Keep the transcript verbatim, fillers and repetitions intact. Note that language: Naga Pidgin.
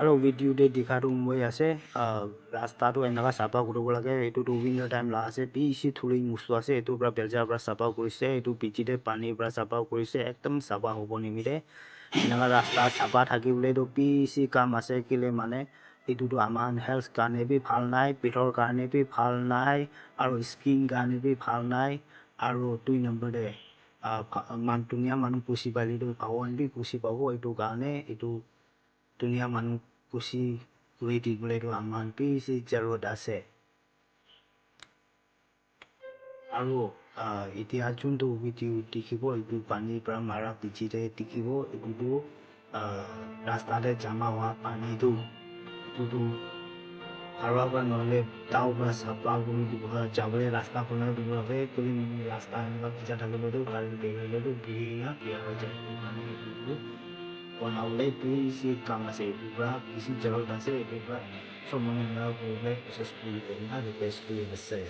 Aro video te dikha tu moi ase, ah, rasta tu enaka sapha kuribo lage, etu tu winter time la ase, bishi thuli musu ase, etu pra belja pra sapha kurise, etu piche te pani pra sapha kurise, ekdum sapha hobo nimite. Enaka rasta sapha thaki bole tu bishi kam ase, kile mane etu tu aman health karne bi bhal nai, bithor karne bi bhal nai, aro skin karne bi bhal nai, aro dui number te, ah, bha-, man dunia manu khushi pale tu bhagwan bi khushi pabo, etu karne etu dunia manu khushi kuri dibole tu aman bishi jarut ase. Aro, ah, etia juntu video dikhibo, etu pani pra mara piche te dikhibo, etu tu, ah, rasta te jama hua pani tu, etu tu harwa pra nohole tao pra sapha kuri dibo, jabole rasta banai dibo ase, koi rasta enaka bichai thakile tu gari berai le tu buhi kena biya hoi jai, etu karne etu tu banabole bishi kam ase, etu pra bishi jarut ase, etu pra sob manu enaka kuribole koshish kuribo koi kena request kuri ase.